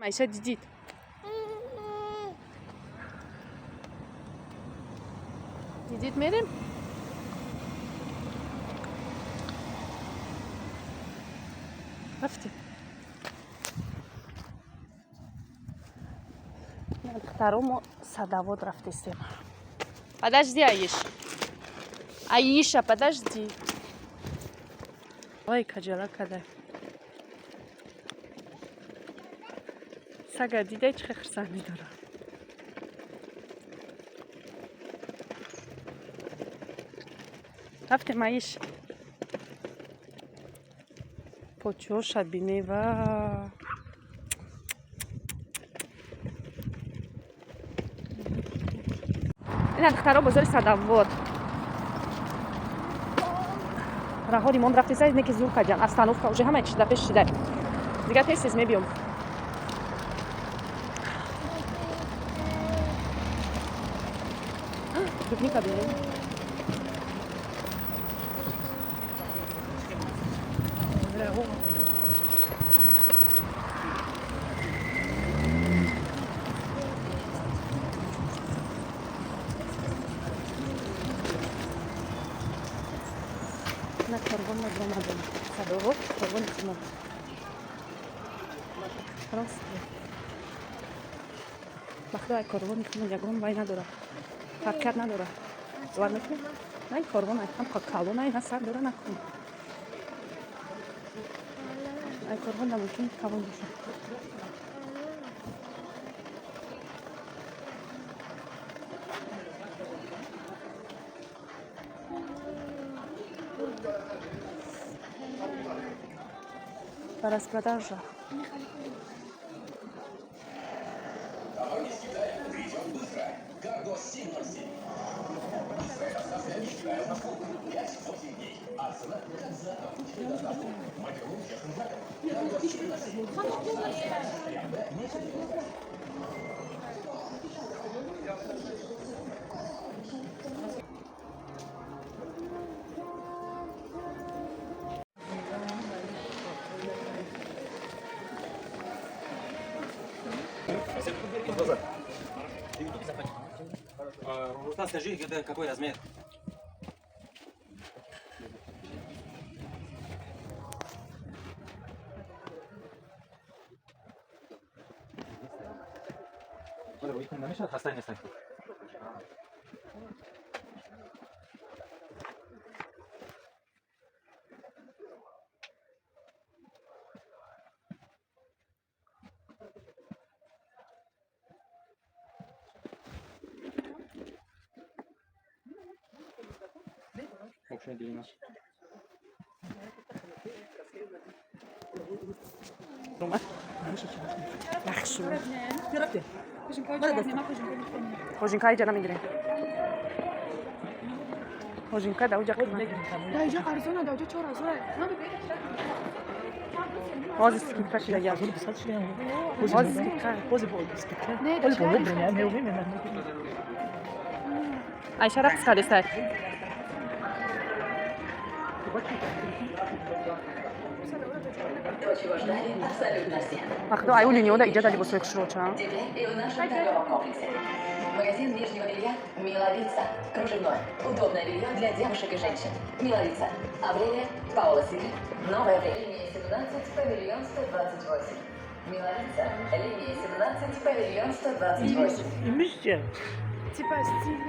Айша дидид. Дидид, мерем. Рафтем. Духтаро, мо Садовод рафтестем. Подожди, Аиш. Аиша, подожди. Ой, каҷала кадай. Сага дидай, чӣ хурсандӣ дорад. Рафтем, Аиш. Почоша бинева. Ина, духтаро, бозори Садовод. Раҳо ремонт рафтеса, не ки зур кардиан. Остановка уже ҳамаи чиз пеш шидай. Дигар тез тез мебиём. Клубника берем. На корвон надромадем. Садовод, корвон худмон. Рост. Бахто, ай корвони худмон ягон вай надора. Фарқият надора. Бовар мекунӣ? На ин корвон ай ҳам калон, ай на сар дора, на кун. Ай корвон намумкин калон боша. По распродажа. Товар из Китая придет быстро. Карго 707. Быстрая доставка из Китая в Москву. 5-8 дней. А цена как за обычную доставку. Маркируем честным знаком. Карго 707. Вариант Б 095. Руслан, скажи, это какой размер? Хастай нестай. Общая длина. Яхшу. Кожинка иҷа намегирем. Кожинка да уҷа қимат. Даҷа арзона, даҷа 4000. Ҳозир скидка шида. Ҳозир скидка. Не, Айша рақс кардестай. То, чего ждали абсолютно все. Вақто ай улиниода иҷа да либосои хушро ча. Теперь и в нашем торговом комплексе. Магазин нижнего белья «Миловица». Кружевное. Удобное белье для девушек и женщин. «Миловица». Аврелия, Паула Сигрид. Новое время. Линия 17, павильон 128. «Миловица». Линия 17, павильон 128. Типа стиль.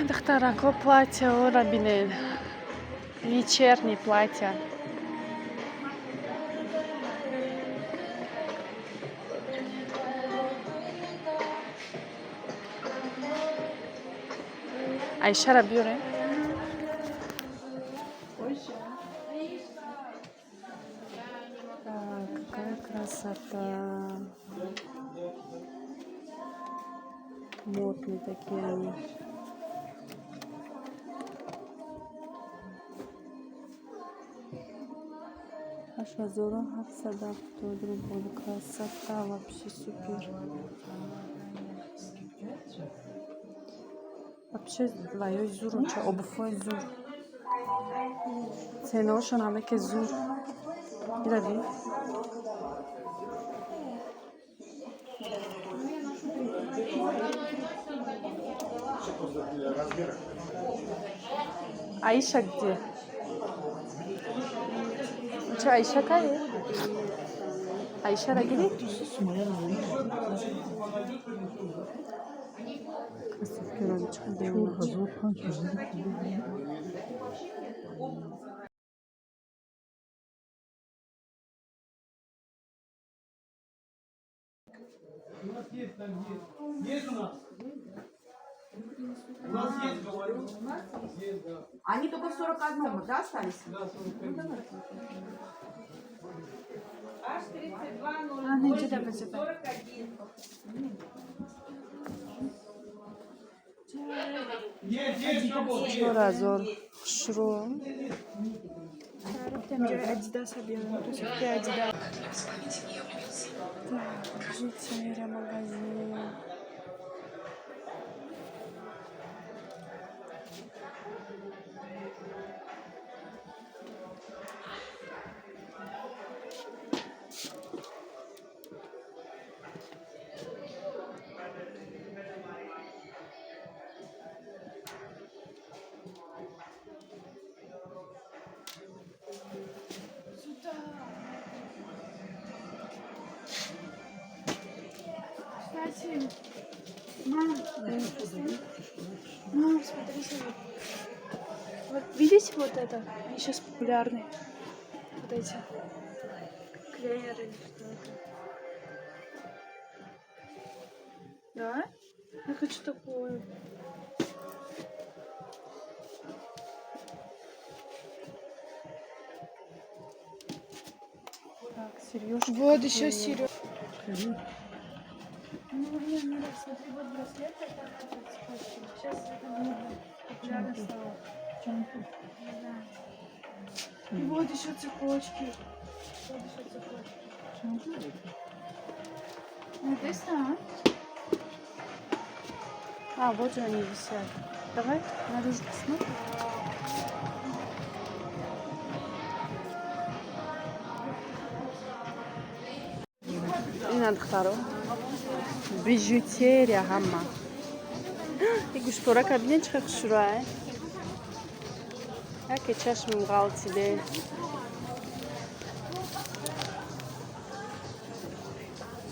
Духтарако, платья ора бинед. Вечерний платья. Айшара биёрем. Так, какая красота. Модные такие они. 8770 рубль. Красота вообще супер. Вообще ваёи зур, оча, обувҳои зур. Ценаошон ҳама ке зур. Ира бин. Аиша где? Оча, Аиша кае? Аишара гири? Кроссовкиро чӣ Чор ҳазор 5000. У нас есть там есть. Есть у нас? У нас есть, говорю. Есть, да. Они только в 41, да, остались? Да, 41. А, ну иди давай, забирай. Есть, есть, свобода, есть. 4000 хушрӯ. Там ҷои Адидаса биёрам, кроссовки Адидас. Так, бижутерия магазин. Кстати, мам, мам, смотрите, вот. Вот видите вот это? Они сейчас популярны. Вот эти. Клееры или что это. Да? Я хочу такую. Так, сережки. Вот еще какие. Серега. Ну, не, Мира, смотри, вот браслет, это цепочки. Сейчас это модно, популярно стало. Не знаю. И вот еще цепочки. Вот еще цепочки. Написано, А, вот же они висят. Давай наружу посмотрим. Ина, духтаро, бижутерия ҳама. И гӯшпорака бинен, чӣ хел хушрӯа. Яке чашмам ғалтиде.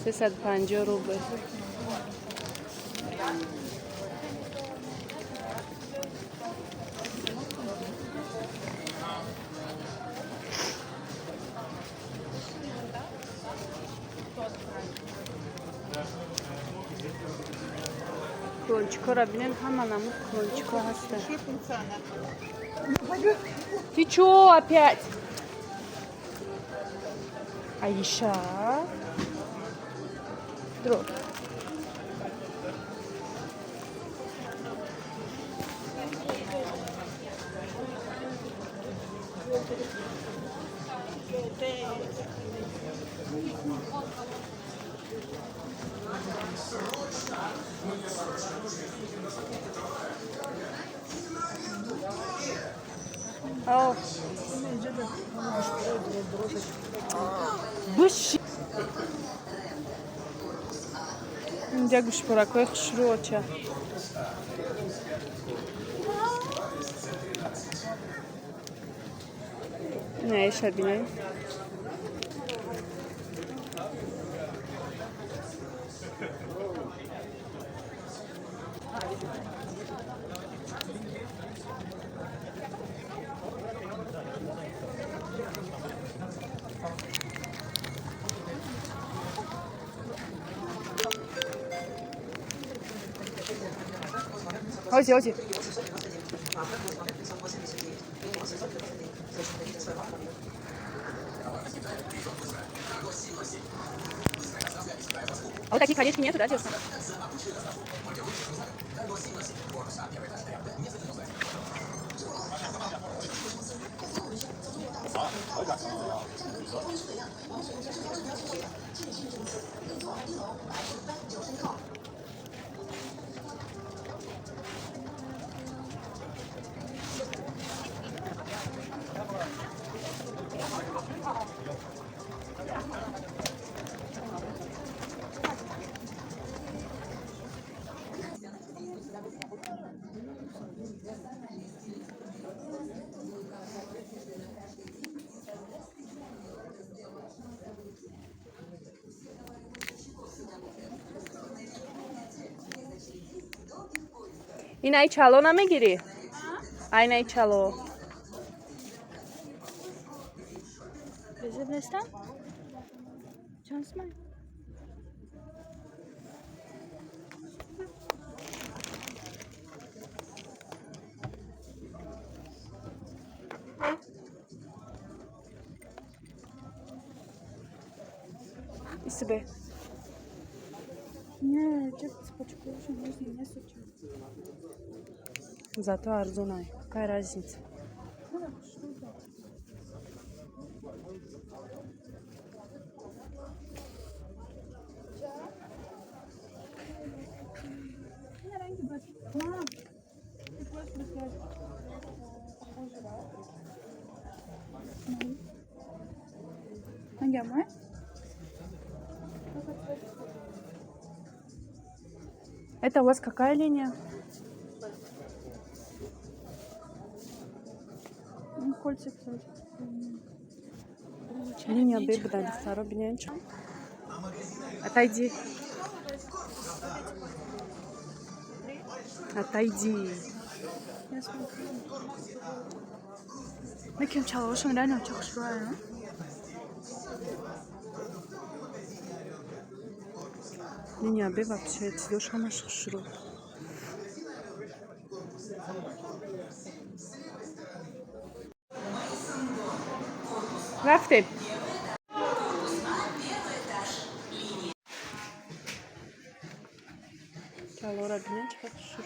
350 рубл. Кулончикҳоро бинен, ҳама намуд кулончикҳо ҳастанд. Ты чё опять? Аиша? Дро. О. Буши. Инҷа гӯшпоракҳои хушрӯ, оча. Ина, Аиша, бинед. Ози, ози. А вот таких колечки нету, да, девушка? Ин ай чало намегирӣ? Ай чало. Безеб нестам? Чанд сумай? Исбе. Не, чек цепочку уже можно не сучу. Зато арзонай. Какая разница? Мам, ты хочешь браслет? Похоже, да? Ага, Это у вас какая линия? Ну, кольца, кстати. Линия Б будан, духтаро, бинен. Отойди. Отойди. Я смотрю. Накем чалошам реально очень хушрая. Линия Б вообще чизош ҳамаш хушрӯ. Рафтем. Чалора бинен, чӣ қадр хушрӯ.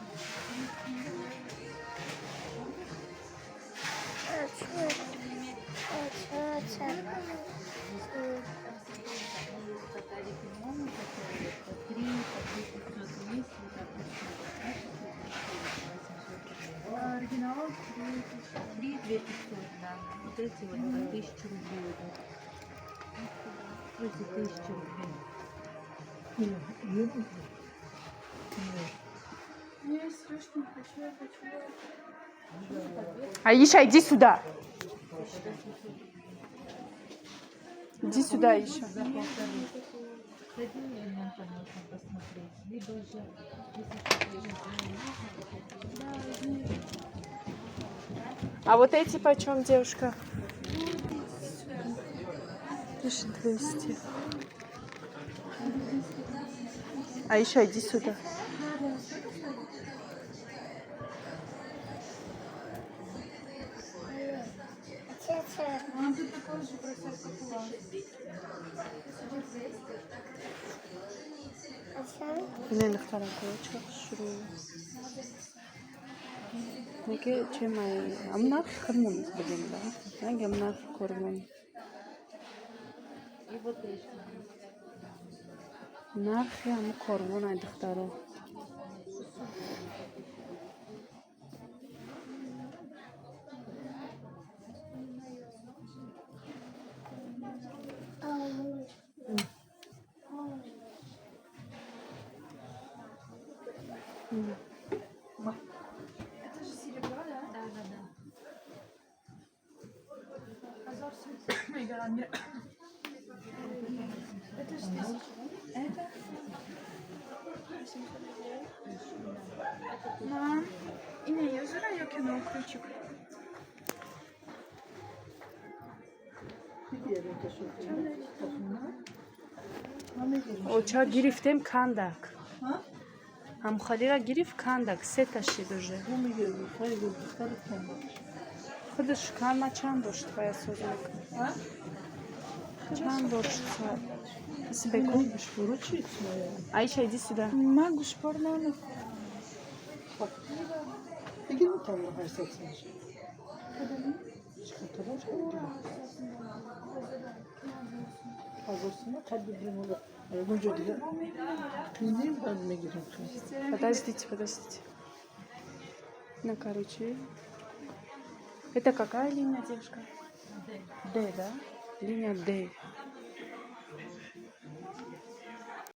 Оригинал 3 2500, да. Вот эти вот по 1000 рублей идут. Эти 1000 рублей. Не, сережки не хочу, я хочу. Аиша, иди сюда. Иди сюда, Аиша. За полторы. С одним элементом можно посмотреть. Либо же, если что-то А вот эти почем, девушка? 1200. Аиша, иди сюда. Он тут такой же браслет, как у вас. Бинен, духтарако, чӣ хушрӯ. Неки чемай ам нархи худмон бигем, да? Ранги ам нархи корвон. И вот эти. Нархи ам корвон ай, духтаро. Это же серебро, да? Да. Азор. Это же 1000, да? Это? 800 рублей. Мам, ина юзера ё кино ключик. Оча гирифтем, кандак. Ҳамхалира гирифт, кандак, сета шид уже. Худаш кама чанд дошт, твоя созмак? Чанд дошт? Сбеку. Аиша, иди сюда. Ма гӯшпор намехоҳам. Бигир, метавонам 800 сомон. Чӣ қадар? 1000 сомон қад бигирем, ҳола ягон ҷо дига қинем, баъд мегирем. Подождите, подождите. На, короче. Это какая линия, девушка? Д, да? Линия Д.